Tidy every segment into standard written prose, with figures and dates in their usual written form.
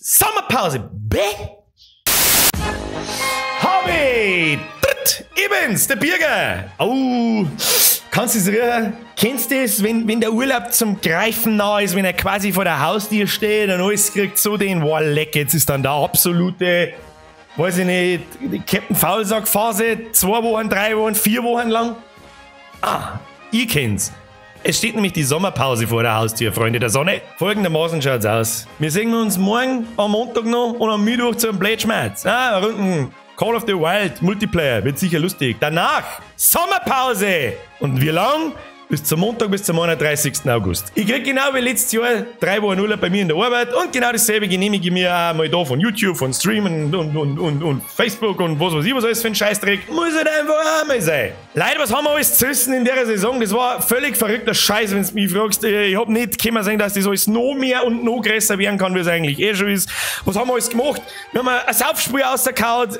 Sommerpause. Bäh! Hobby! Dritt! Ich bin's, der Birger! Oh, kannst du es riechen? Kennst du das, wenn der Urlaub zum Greifen nah ist, wenn er quasi vor der Haustür steht und alles kriegt so den, wow, leck, jetzt ist dann der absolute, weiß ich nicht, Captain Faulsack-Phase, 2 Wochen, 3 Wochen, 4 Wochen lang? Ah, ihr kennt's. Es steht nämlich die Sommerpause vor der Haustür, Freunde der Sonne. Folgendermaßen schaut's aus. Wir sehen uns morgen am Montag noch und am Mittwoch zum Blödschmerz. Ah, Runden Call of the Wild Multiplayer, wird sicher lustig. Danach Sommerpause! Und wie lang? Bis zum Montag, bis zum 31. August. Ich krieg genau wie letztes Jahr 3 Wochen Urlaub bei mir in der Arbeit und genau dasselbe genehmige ich mir auch mal da von YouTube, von Streamen und Facebook und was weiß ich, was alles für ein Scheißdreck. Muss halt einfach auch mal sein. Leute, was haben wir alles zerrissen in der Saison? Das war völlig verrückter Scheiß, wenn du mich fragst. Ich hab nicht können sehen, dass das alles noch mehr und noch größer werden kann, wie es eigentlich eh schon ist. Was haben wir alles gemacht? Wir haben ein Saufspiel rausgehauen,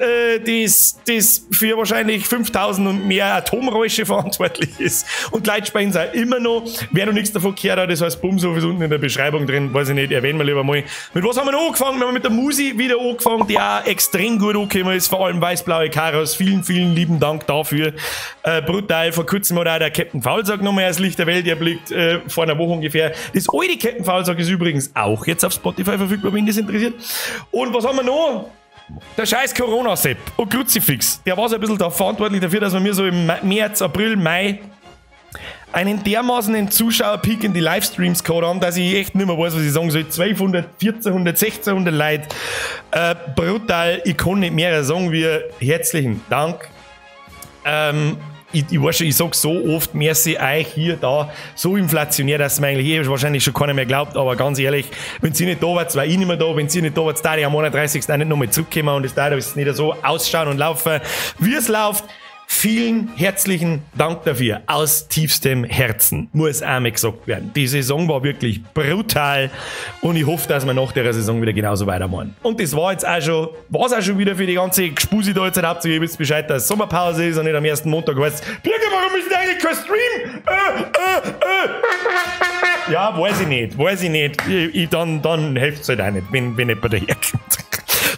das für wahrscheinlich 5000 und mehr Atomräusche verantwortlich ist. Und Leute spenden auch immer noch. Wer noch nichts davon gehört hat, das heißt Bumshof ist unten in der Beschreibung drin, weiß ich nicht, erwähnen wir lieber mal. Mit was haben wir noch angefangen? Wir haben mit der Musi wieder angefangen, die auch extrem gut angekommen ist, vor allem weiß-blaue Karos. Vielen, vielen lieben Dank dafür. Brutal, vor kurzem hat auch der Captain Faulsack nochmal das Licht der Welt erblickt, vor einer Woche ungefähr. Das alte Captain Faulsack ist übrigens auch jetzt auf Spotify verfügbar, wenn das interessiert. Und was haben wir noch? Der scheiß Corona-Sepp und Kruzifix, der war so ein bisschen da verantwortlich dafür, dass wir mir so im März, April, Mai einen dermaßen Zuschauerpeak in die Livestreams gehabt haben, dass ich echt nicht mehr weiß, was ich sagen soll. 1200, 1400, 1600 Leute. Brutal, ich kann nicht mehr sagen wie herzlichen Dank. Ich weiß schon, ich sag so oft, merci euch hier, da, so inflationär, dass mir eigentlich eh wahrscheinlich schon keiner mehr glaubt, aber ganz ehrlich, wenn sie nicht da wart, war ich nicht mehr da, wenn sie nicht da wart, da ich am 31. auch nicht nochmal zurückkommen und es da ist nicht so ausschauen und laufen, wie es läuft. Vielen herzlichen Dank dafür, aus tiefstem Herzen, muss einmal gesagt werden. Die Saison war wirklich brutal und ich hoffe, dass wir nach der Saison wieder genauso weitermachen. Und das war jetzt auch schon, war's auch schon wieder für die ganze Gespusi da jetzt hauptsächlich. Ihr wisst Bescheid, dass Sommerpause ist und nicht am ersten Montag heißt, Birger, warum ist denn eigentlich kein Stream? Ja, weiß ich nicht, weiß ich nicht. Dann hilft's halt auch nicht, wenn jemand daherkommt.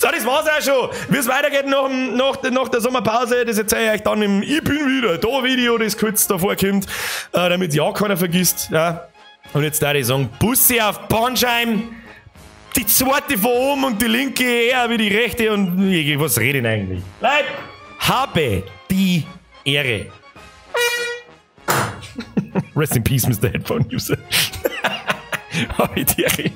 So, das war's auch schon. Wie es weitergeht nach der Sommerpause, das erzähle ich euch dann im Ich bin wieder da Video, das kurz davor kommt, damit ja keiner vergisst. Ja. Und jetzt da ich sagen, Bussi auf Bahnscheim, die zweite von oben und die linke eher wie die rechte und was rede ich denn eigentlich? Leute, habe die Ehre. Rest in peace, Mr. Headphone User. Habe die Ehre.